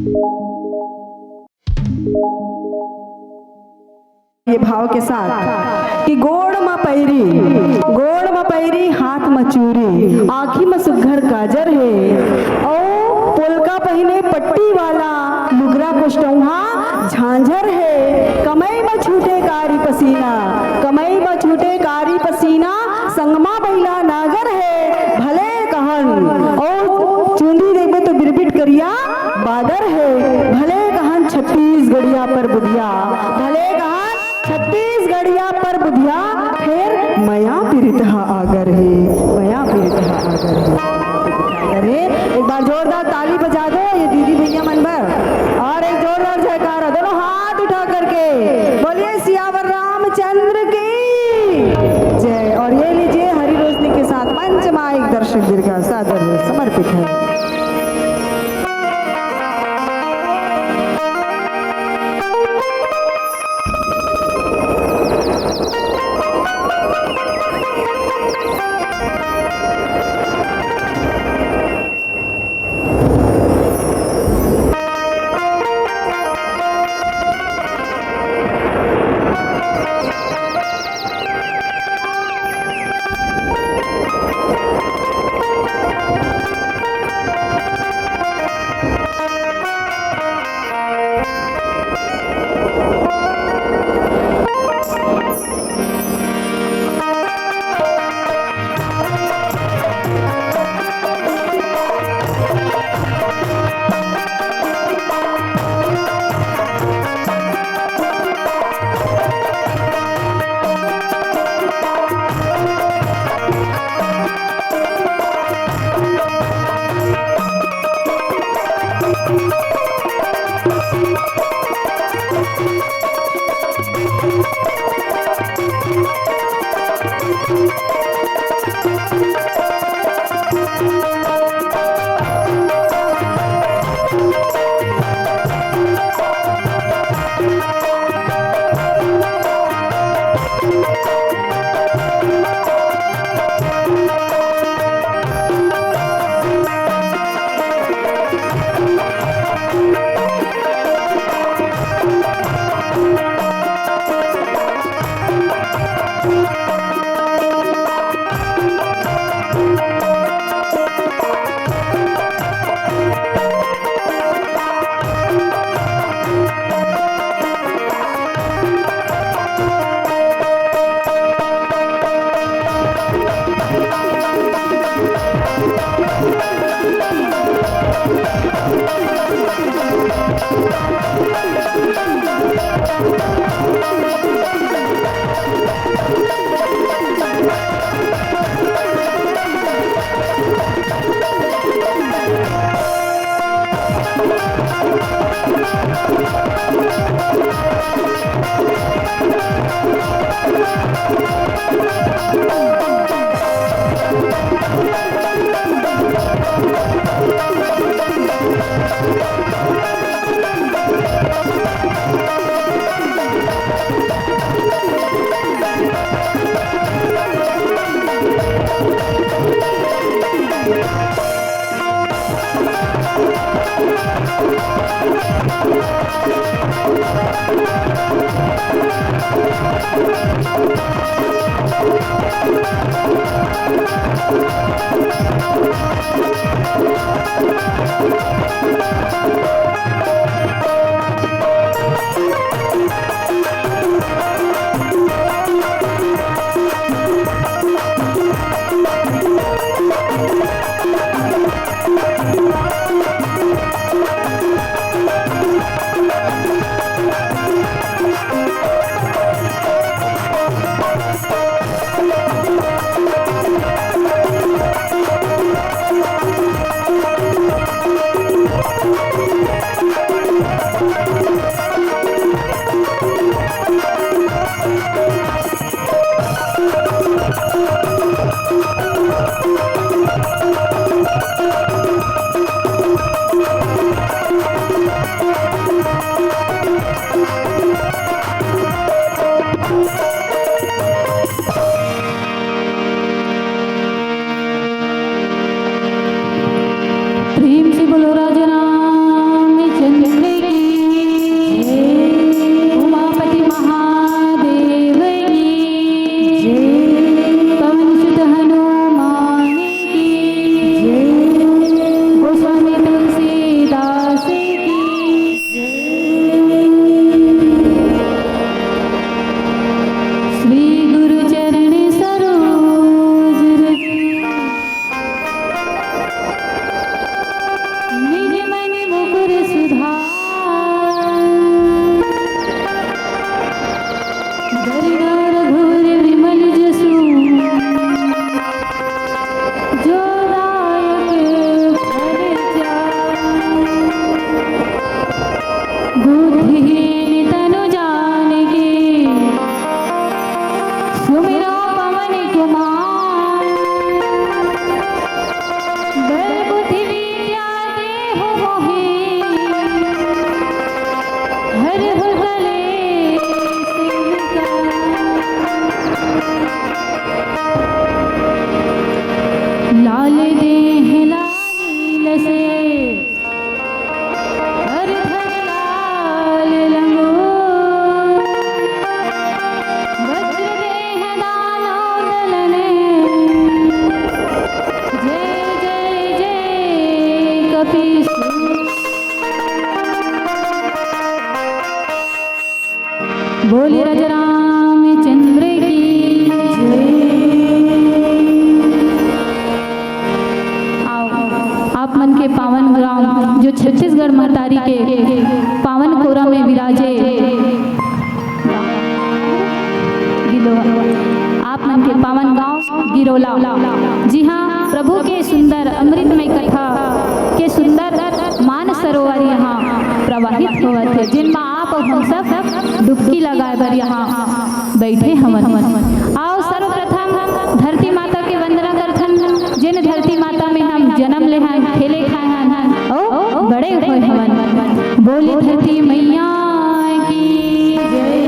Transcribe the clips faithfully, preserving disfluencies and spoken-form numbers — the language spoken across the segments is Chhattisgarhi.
ये भाव के साथ कि गोड़ म पैरी, गोड़ म पैरी, हाथ म चूरी, आँखी म सुग्घर काजर हे, अउ पोलका पहिने पट्टी वाला लुगरा कोष्टउहा झांझर हे। कमई म छूटे कारी पसीना, कमई म छूटे कारी पसीना, संगमा बइला नागर हे। भले कहन, ओ चुंदी देखबे तो बिरबिट करिया बादर हे। भले कहन छत्तीसगढ़िया पर बुधिया, भले कहन छत्तीसगढ़िया पर बुधिया, फेर मया पीरित ह आगर हे, मया पीरित ह आगर हे। अरे, एक बार जोरदार ताली बजा दो ये दीदी भैया मन बर, और एक जोरदार जयकारा, दोनों हाथ उठा करके बोलिए, सियावर रामचंद्र की जय। और ये लीजिए, हरी रोशनी के साथ मंच मा एक दर्शक दीर्घा सादर समर्पित है। दीन तनु जानिके, सुमिरो पवन कुमार। बल बुद्धि विद्या देहु मोहे, हरहु कलेस विकार। लाल देह लाल से, अर धर लाल लंगोट। वज्र देह दानव दल ने, जय जय जय कपीस। बोलिए राजा रामचंद्र की जय। आओ, आप मन के पावन ग्राम, जो छत्तीसगढ़ महतारी के पावन कोरा में विराजे, गिलोवा, आप मन के पावन गांव गिरोला, जी हाँ, प्रभु के सुंदर अमृतमय कथा के सुंदर मान सरोवर यहाँ प्रवाहित होवत हे, जिन मा आप अउ हम सब डुबकी लगाए बर यहाँ बैठे हवन। आओ, सर्वप्रथम धरती माता के वंदना करथन, जिन धरती माता में हम जन्म ले हन, खेले खाए हन, ओ बड़े होए हवन। बोली धरती मैया की जय।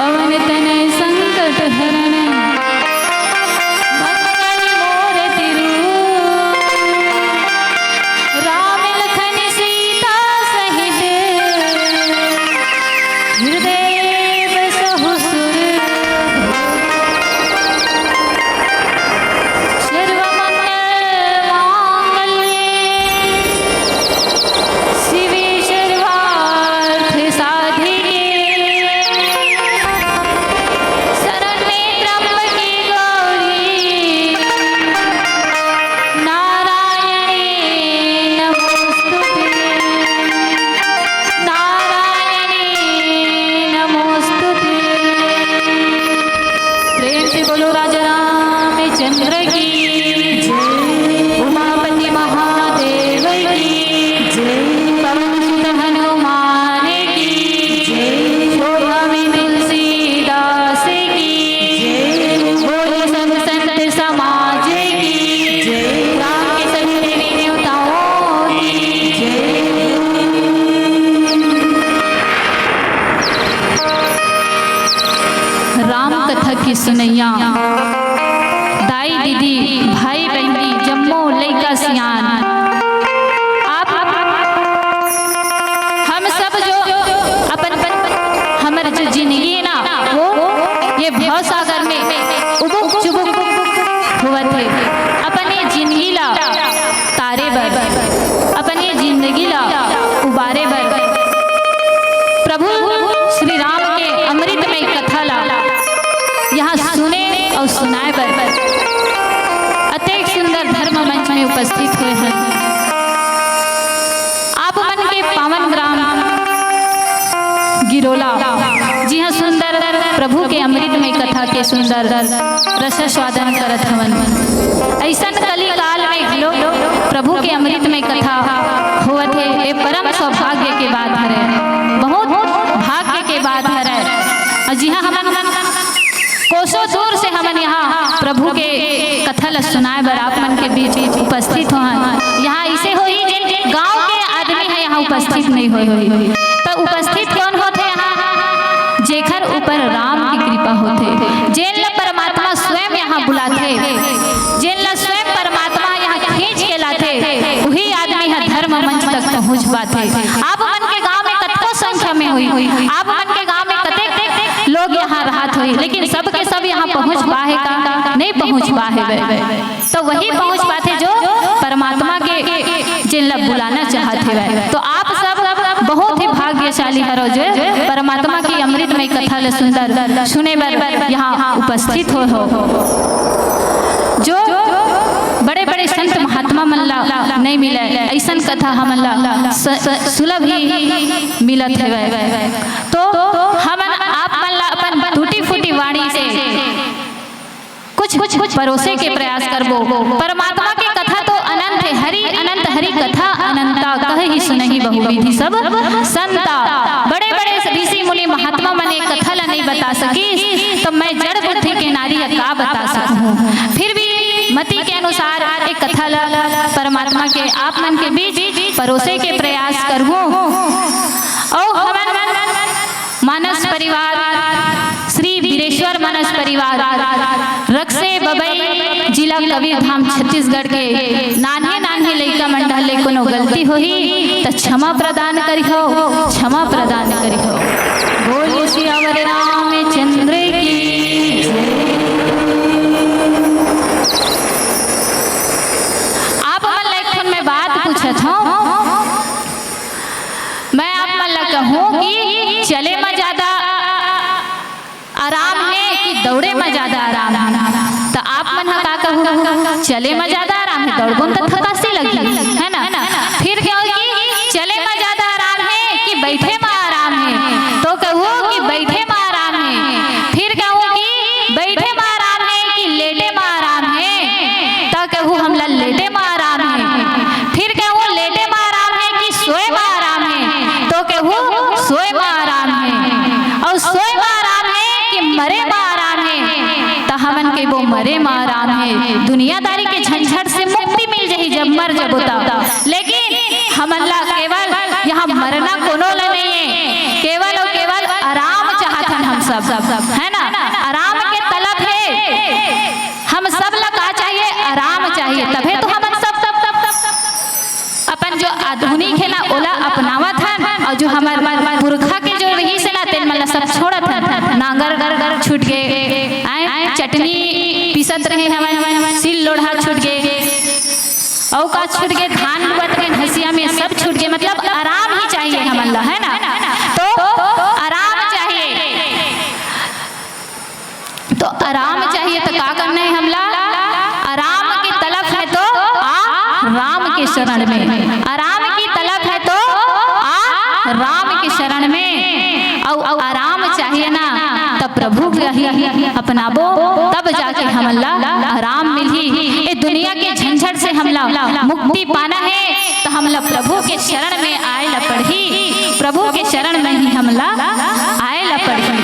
पवन तनय संकट हरण, मंगल मूरति रूप। राम लखन सीता सहित, हृदय बसहु सुर। सर्व मंगल मांगल्ये, शिवे सर्वार्थ साधिके, शरण्ये त्र्यंबके गौरी, नारायणे नमोस्तुते, नारायणे नमोस्तुते। प्रेम से बोलो राजा रामचंद्र की, उमापति महादेव की, पवन सुत हनुमान की, शोभा में तुलसीदास की, बोलो सब संत समाज की, राम के सभी देवी देवताओं की। राम कथा के सुनइया दाई दीदी, भाई बहिनी, जम्मो लइका सियान, आप हम सब जो अपन, अपन हमर जो जिंदगी ना, वो ये भव सागर में उबुक चुबुक होवत हे। अपन ये जिंदगी ला तारे बर, अपन ये जिंदगी ला उबारे बर प्रभु श्री राम के अमृतमय कथा ला यहाँ सुने और सुनाए बर अतेक सुंदर धर्म मंच में उपस्थित हुए हैं। आप मन के पावन ग्राम गिरोला, जिहाँ सुंदर प्रभु के अमृतमय कथा के सुंदर रसास्वादन करत हवन। ऐसन कलिकाल में घलो प्रभु के अमृतमय कथा होवत हे, ये परम सौभाग्य के बात हरे, बहुत भाग्य के बात हरे। और जिहाँ हमन कोसों दूर से हमन यहाँ प्रभु के कथा ला सुनाए बर आप मन के बीच उपस्थित होहन। यहाँ ऐसे होही जे गांव के आदमी ह यहाँ उपस्थित नहीं होए होही। त उपस्थित कौन होथे यहाँ? जेखर ऊपर राम की कृपा होथे, जेन ला परमात्मा स्वयं यहाँ बुलाथे, जेन ला स्वयं परमात्मा यहाँ खींच के लाथे, वही आदमी ह धर्म मंच तक पहुँच पाथे। आप मन के गांव में कतको संख्या में होही, आप मन के गांव में कतेक लोग यहाँ रहत होही, लेकिन सबके सब यहाँ पहुँच पाहे का? नहीं पहुँच पाहे बे। तो वही पहुँच पाथे जो परमात्मा के जेन ला बुलाना चाहत हवय। तो आप सब बहुत ही भाग्यशाली हरो जो परमात्मा की अमृतमय कथा ले सुंदर सुने बर यहाँ उपस्थित हो, हो। जो बड़े-बड़े संत महात्मा मन ला नहीं मिले, ऐसन कथा हमन ला स-, स-, सुलभ ही मिलत हवय। तो हमन आप मन ला अपन टूटी फूटी वाणी से कुछ, कुछ परोसे के प्रयास करबो। परमात्मा के कथा तो अनंत हे, हरि अनंत हरि कथा अनंता, कहहि सुनहि बहुविधि सब संता। बड़े-बड़े ऋषि मुनि महात्मा मन ए कथा ला नहीं बता सकिस, तो मैं जड़ बुद्धि के नारी ह का बता सकहूँ। फिर भी मति के अनुसार ए कथा ला परमात्मा के आप मन के बीच परोसे के प्रयास करहूँ। अउ हमन मानस परिवार, श्री वीरेश्वर मानस परिवार, रक्से बबई, जिला कबीरधाम, छत्तीसगढ़ के नान्हे नान्हे लइका मन डहर ले कोनो गलती होही त क्षमा प्रदान करिहो, क्षमा प्रदान करिहो। बोलिए सियावर रामचंद्र की। आप मन ला एक ठन मैं बात पूछत हूँ, मैं आप मन ला कहूँ कि चले म ज्यादा आराम हे कि दौड़े म ज्यादा आराम हे? त आप मन ह का कहू? चले म ज्यादा आराम हे, दौड़बो त थकासी लगही, है ना? फिर कहू कि चले म ज्यादा आराम हे कि बैठे म आराम हे? तो कहू कि बैठे म आराम हे। फिर कहू कि बैठे म आराम हे कि लेटे म आराम हे? त कहू हमला लेटे म आराम हे। फिर कहू लेटे म आराम हे कि सोए म आराम हे? तो कहू सोए म आराम हे। अउ सोए म आराम हे कि मरे म आराम हे? त हमन कहिबो मरे म आराम हे। दुनियादारी के झंझट से मुक्ति मिल जही जब मर जबो त। लेकिन हमन ला केवल यहाँ मरना कोनो ला नहीं हे, केवल अउ केवल आराम चाहत हन हम सब। सब, है ना? आराम के तलब हे। हम सब ला का चाहिए? आराम चाहिए, तभे तो हमन सब अपन जो आधुनिक हे ना, ओला अपनावत हन, अउ जो हमर पुरखा के जो रहिस हे ना, तेन मन ला सब छोड़त हन। नांगर छूट गे, आय, चटनी पीसत रहे हवन, सिल लोढ़ा छूट गे, अउ का छूट गे, धान लुवत रहे हंसिया में, सब छूट गे। मतलब आराम ही चाहिए हमन ला, है ना? तो आराम चाहिए। तो आराम चाहिए तो का करना है हमला? आराम की तलब है तो आ राम के शरण में। आराम की तलब है तो आ राम के शरण में। अउ, अउ आराम चाहिए ना, तब प्रभु के ही अपनाबो, तब जाके हमला आराम मिलही। ए दुनिया के झंझट से हमला मुक्ति पाना है, तो हमला प्रभु के शरण में आए ला पड़ही। प्रभु के शरण में ही हमला आए ला पड़ही।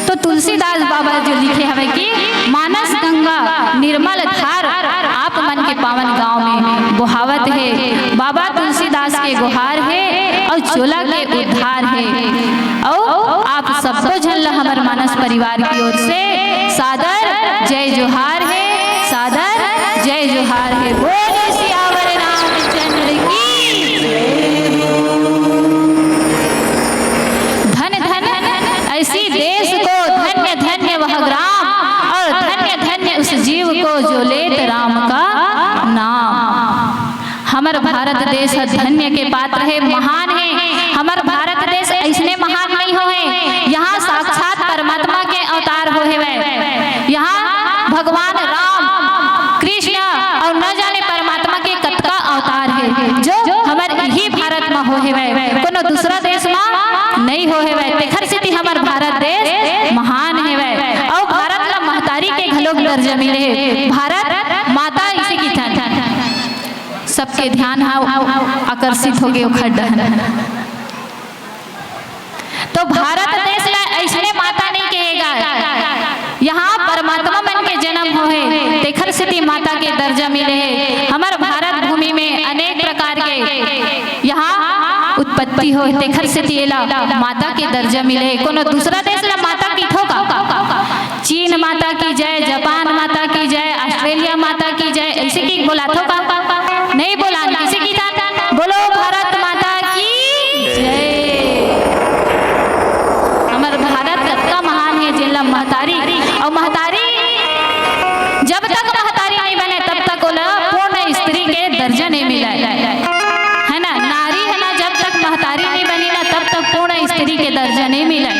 तो तुलसीदास बाबा जो लिखे हवे कि मानस गंगा निर्मल धार, आप मन के पावन गांव में बोहावत हे। बाबा तुलसीदास के गुहार हे अउ चोला के उद्धार हे। अउ आप सबो झन ला हमर मानस परिवार की ओर से सादर जय जोहार हे, सादर जय जोहार हे। बोले सियावर रामचंद्र की। धन धन ऐसी देश को, धन्य धन्य वह ग्राम, और धन्य धन्य उस जीव को जो लेत राम का नाम। हमर भारत देश ह धन्य के पात्र हे, महान हे। हमर भारत देश अइसने महान नहीं होहे, यहाँ साक्षात परमात्मा के अवतार होहे हवय। यहाँ भगवान राम, कृष्ण अउ न जाने परमात्मा के कतका अवतार हे, जो हमर इही भारत म होहे हवय, कोनो दूसरा देश म नइ होहे हवय। तेखर सेती हमर भारत देश महान हेवय। अउ भारत ला महतारी के घलोक दर्जा मिले हे, भारत माता इसे किथन। सबके ध्यान ह आकर्षित होगे ओखर डहन। तो भारत देश ला अइसने माता नहीं कहे गा। यहाँ परमात्मा मन के जन्म होहे, तेखर सेती माता के दर्जा मिले हे। हमर भारत भूमि में अनेक प्रकार के यहाँ उत्पत्ति होहे, तेखर सेती एला माता के दर्जा मिले हे। कोनो दूसरा देश ला माता किथो का? चीन माता की जय, जापान माता की जय, ऑस्ट्रेलिया माता की जय, ऐसे की बोलाथो का? नहीं बोलान, किसे किथन? बोलो भारत माता की जय। हमर भारत कतका महान हे, जेला महतारी अउ महतारी, जब तक महतारी नहीं बने तब तक ओला पूर्ण स्त्री के दर्जा नहीं मिले, है ना? नारी है ना, जब तक महतारी नहीं बनी ना तब तक पूर्ण स्त्री के दर्जा नहीं मिले।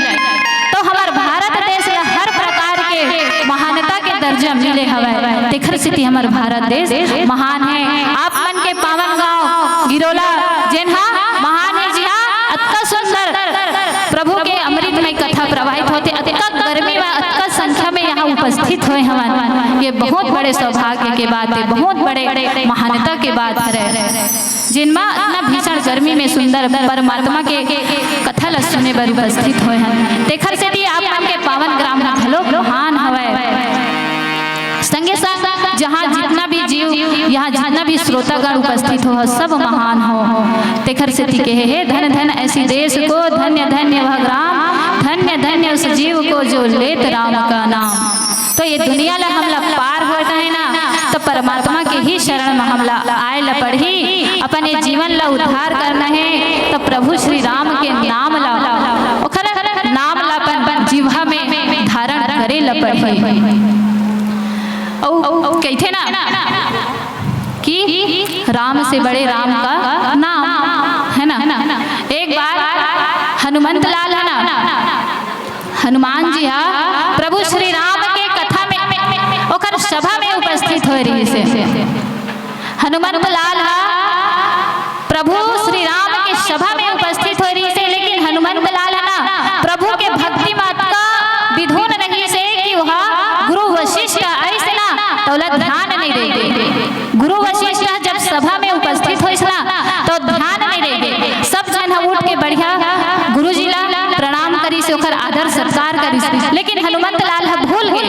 तो हमर भारत देश ला हर प्रकार के महानता के दर्जा मिले हवय, तेखर सेती हमर भारत देश महान हे। आप मन के पावन गांव गिरोला, जेन हा महान हे जी, हाँ, अतका सुंदर प्रभु के अमृतमय कथा प्रवाहित होथे, अतका गर्मी में अतका संख्या में यहाँ उपस्थित होए हवन, ये बहुत बड़े सौभाग्य के बात हे, बहुत बड़े महानता के बात हरे। जेन मा अतना भीषण गर्मी में सुंदर परमात्मा के कथा ला सुने बर उपस्थित होए हन, तेखर सेती आप मन के पावन ग्राम ह घलो महान हवय। संगे संग जहाँ जितना भी जीव, यहाँ जितना भी श्रोतागण उपस्थित हो, सब महान हो। तेखर सेती कहे हे, धन धन ऐसी देश को, धन्य धन्य वह ग्राम, धन्य धन्य उस जीव को जो लेत राम का नाम। तो ये दुनिया ला हमला पार होना हे ना, तो परमात्मा के ही शरण में हमला आए ला पड़ही। अपन ये जीवन ला उद्धार करना हे, तो प्रभु श्री राम के नाम ला, ओखर नाम ला अपन जीवा में धारण करे ला पड़ही। अउ कहिथे ना कि राम से बड़े राम का नाम, है ना? एक बार हनुमंत लाल है ना, हनुमान जी हा प्रभु श्री राम के कथा में ओकर सभा में उपस्थित होए रहिस हे। हनुमंत लाल हा प्रभु श्री राम के सभा में उपस्थित होए रहिस हे, लेकिन हनुमंत लाल हा ना प्रभु के भक्ति में अतका विधुन रहिस हे कि ओहा गुरु वशिष्ठ आइस ना, त ओला ध्यान नहीं दे गे। गुरु वशिष्ठ जब सभा में उपस्थित होइस ना, तो ध्यान नहीं दे गे। सब झन ह उठ के बढ़िया गुरु जी ला प्रणाम करिस, ओखर आदर सत्कार करिस, लेकिन हनुमंत लाल ह भूल गे।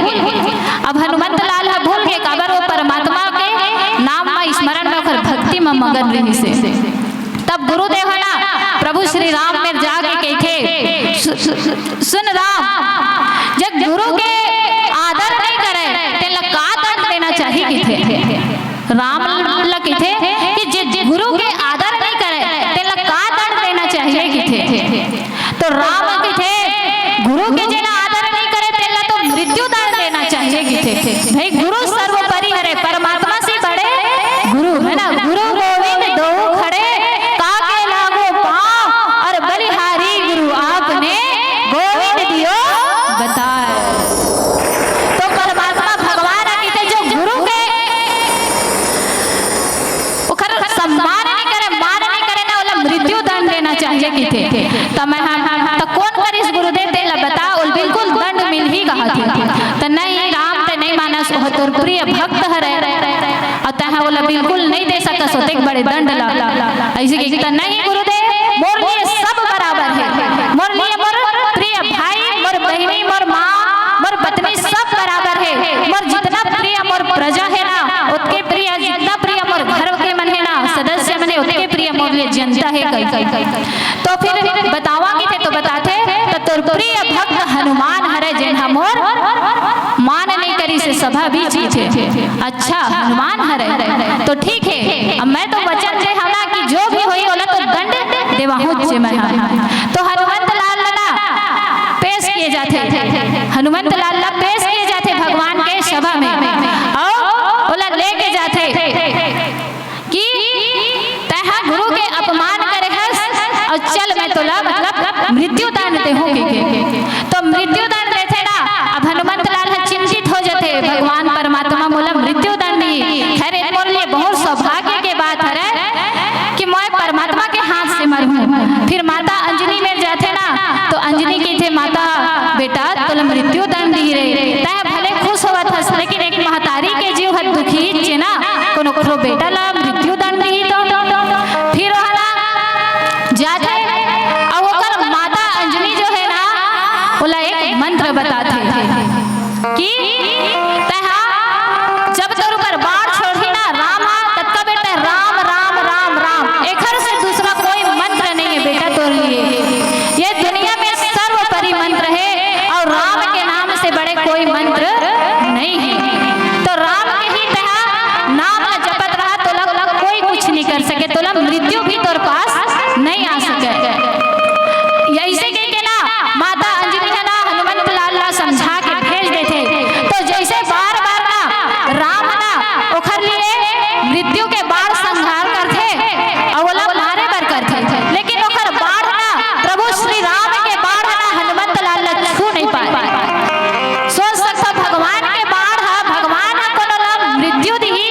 अब हनुमंत लाल ह भूल गे, काबर वो परमात्मा के नाम म स्मरण में ओखर भक्ति म मगन रहिस हे। तब गुरुदेव ह ना प्रभु श्री राम में जाके कहिथे, सु-, सुन राम, जे गुरु के आदर नहीं करे, तेला का दंड देना चाहिए किथे। राम ल किथे कि जे गुरु के आदर नहीं करे, तेला का दंड देना चाहिए किथे। तो राम किथे, गुरु के जेला आदर नहीं करे, तेला तो मृत्यु दंड देना चाहिए किथे। भाई, गुरु सर्वोपरि हरे, परमात्मा से बड़े गुरु है ना। गुरु गोविंद दो खड़े, काके लागो पाँव, और बलिहारी गुरु आपने, गोविंद दियो बताए। तो परमात्मा भगवान किथे जो गुरु के ओकर सम्मान नहीं करे, मान नहीं करे ना, ओला मृत्यु दंड देना चाहिए किथे। त मैं हम, हम, हम, त कौन करिस गुरुदेव, तेला बता, ओला बिल्कुल दंड मिलही कहा थे। त नहीं, राम ते नहीं मानस, ओह तोर प्रिय भक्त हरे, अउ तैं ओला बिल्कुल नहीं दे सकस ओतेक बड़े दंड ला। ऐसे कि त नहीं गुरुदेव, मोर लिए सब बराबर है, मोर लिए मोर प्रिय भाई, मोर बहिनी, मोर माँ, मोर पत्नी सब बराबर है, मोर जितना प्रिय मोर प्रजा है ना, ओतके प्रिय, जितना प्रिय मोर घर के मन है ना, सदस्य मन है, ओतके प्रिय मोर लिए जनता है कही। तो फिर बतावा किथे, तो बताथे, त तोर प्रिय भक्त हनुमान हरे, जेन हा मोर मान नहीं करिस सभा बीच में। अच्छा, हनुमान हरे, तो ठीक है, अब मैं तो वचन दे हूँ ना कि जो भी होही, ओला तो दंड देवाहूँ जे मैं हा। तो हनुमंत लाल ला ना पेश किए जाथे, हनुमंत लाल ला पेश किए जाथे भगवान के सभा में, अउ ओला लेके जाथे कि तैं हा गुरु के अपमान करे हस, अउ चल मैं तोला, मतलब, मृत्यु दंड देहूँ कहिके। तो मृत्यु दंड देथे ना। अब हनुमंत लाल ह चिंतित हो जाथे, भगवान परमात्मा मोला मृत्यु दंड दी। खैर, ए मोर लिए बहुत सौभाग्य के बात हरे कि मैं परमात्मा के हाथ से मरहूँ। फिर माता अंजनी मेर जाथे ना, तो अंजनी कहिथे, माता, बेटा, तोला मृत्यु दंड दी रे, तैं भले खुश होवत हस, लेकिन एक महतारी के जीव ह दुखी हे ना, कोनो खरो बेटा ला मृत्यु दंड दी तो। फिर ओह ना जाथे, अउ ओकर माता अंजनी जो है ना, ओला एक मंत्र बताथे कि तैं हा जब तोर ऊपर बाण छोड़ही ना, राम हा, ततका बेर तैं राम, राम, राम, राम, एखर से दूसरा कोई मंत्र नहीं है बेटा तोर लिए। ये दुनिया में सर्वोपरि मंत्र है, अउ राम के नाम से बड़े कोई मंत्र नहीं है। तो राम के ही तैं हा नाम ला जपत रहा, तोला कोई कुछ नहीं कर सके, तोला मृत्यु भी तोर पास नहीं आ सके। ऐसे कहिके ना माता अंजनी ह ना हनुमंत लाल ला समझा के भेज देथे। तो जैसे बार बार ना राम ना ओखर लिए मृत्यु के बाण संहार करथे, अउ ओला मारे बर करथे, लेकिन ओकर बाण ना, प्रभु श्री राम के बाण ना हनुमंत लाल ला छू नहीं पाए। सोच सकथव, भगवान के बाण ह, भगवान ह कोनो ला मृत्यु दिही,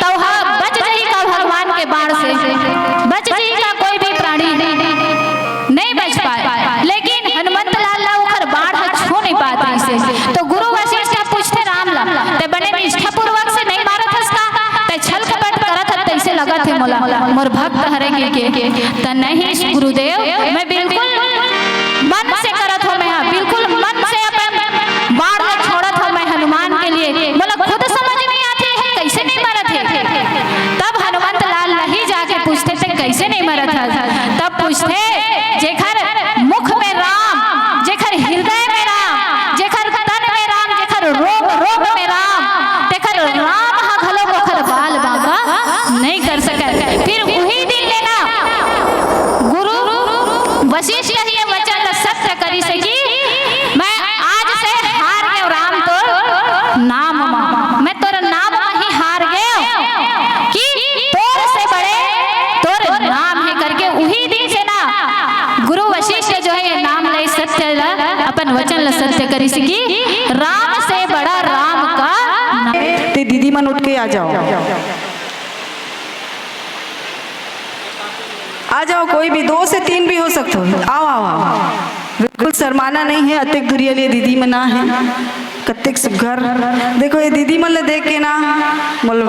त ओह बच जही का भगवान के बाण से? बच जही का कोई भी प्राणी? नहीं बच पाए। लेकिन हनुमंत लाल ला ओखर बाण ह छू नहीं पात रहिसे। तो गुरु वशिष्ठ ह पूछथे राम ला, "तैं बड़े निष्ठापूर्वक से नहीं मारत हस का? तैं छल कपट करत हस, तैसे लगत हे मोला, मोर भक्त हरे कहिके।" त नहीं गुरुदेव, मैं बिल्कुल मन से करत हूँ, मैं हा बिल्कुल मन से अपन बाण ला छोड़त हूँ मैं हनुमान के लिए। मोला खुद समझ नहीं आथे, ये कैसे नहीं मरत हे। तब हनुमंत लाल ला ही जाके पूछथे, "तैं कैसे नहीं मरत हस?" तब पूछथे, "जेखर मुख में राम, जेखर हृदय में राम, जेखर तन में राम, जेखर रोम रोम में राम, तेखर राम हा घलो ओखर बाल बांका नहीं कर सकय।" फिर उही दिन ले ना गुरु वशिष्ठ ह ये वचन ला सत्य करिस कि मैं आज से हार गेंव राम तोर नाम म, मैं तोर नाम म ही हार गेंव कि तोर से बड़े तोर नाम हे करके। उही दिन से ना गुरु वशिष्ठ जो है ये नाम ले सत्य ला, अपन वचन ला सत्य करिस कि राम से बड़ा राम का नाम। ते दीदी मन उठ के आ जाओ। आ जाओ, कोई भी, दो से तीन भी हो सकते हो। आओ, आओ, आओ। बिल्कुल शर्माना नहीं है, अतेक दुरिहा ले दीदी मन आ हे, कतेक सुघर। देखो, ये दीदी मन ला देख के ना, मोला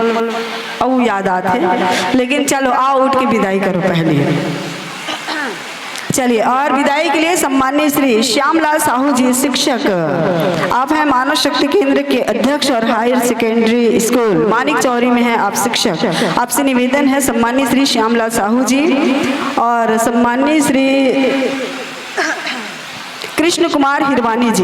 अउ याद आथे। लेकिन चलो, आओ, उठ के विदाई करो पहले। चलिए, और विदाई के लिए सम्माननीय श्री श्यामलाल साहू जी, शिक्षक, आप हैं मानव शक्ति केंद्र के अध्यक्ष और हायर सेकेंडरी स्कूल मानिक चौरी में हैं आप शिक्षक। आपसे निवेदन है सम्माननीय श्री श्यामलाल साहू जी और सम्माननीय श्री कृष्ण कुमार हिरवानी जी,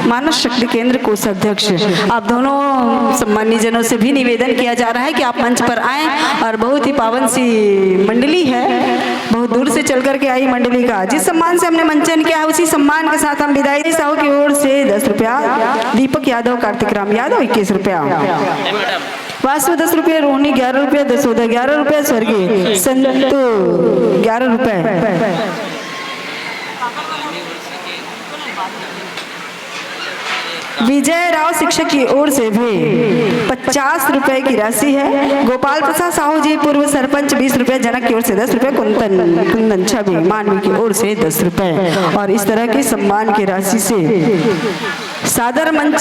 मानस शक्ति केंद्र कोषाध्यक्ष, आप दोनों सम्मानित जनों से भी निवेदन किया जा रहा है कि आप मंच पर आएं और बहुत ही पावन सी मंडली है, बहुत दूर से चल करके आई मंडली का। जिस सम्मान से हमने मंचन किया है, उसी सम्मान के साथ हम विदाई साहू की ओर से दस रुपया, दीपक यादव, कार्तिक राम यादव इक्कीस रुपया, वासु दस रुपये, रोहिणी ग्यारह रुपये, दसोदा ग्यारह रुपये, स्वर्गीय संतु ग्यारह रुपये। विजय राव शिक्षक की ओर से भी पचास रुपए की राशि है। गोपाल प्रसाद साहू जी, पूर्व सरपंच, बीस रुपए, जनक की ओर से दस रुपए, कुंदन कुंदन छवि मानवी की ओर से दस रुपए। और इस तरह की सम्मान की राशि से सादर मंच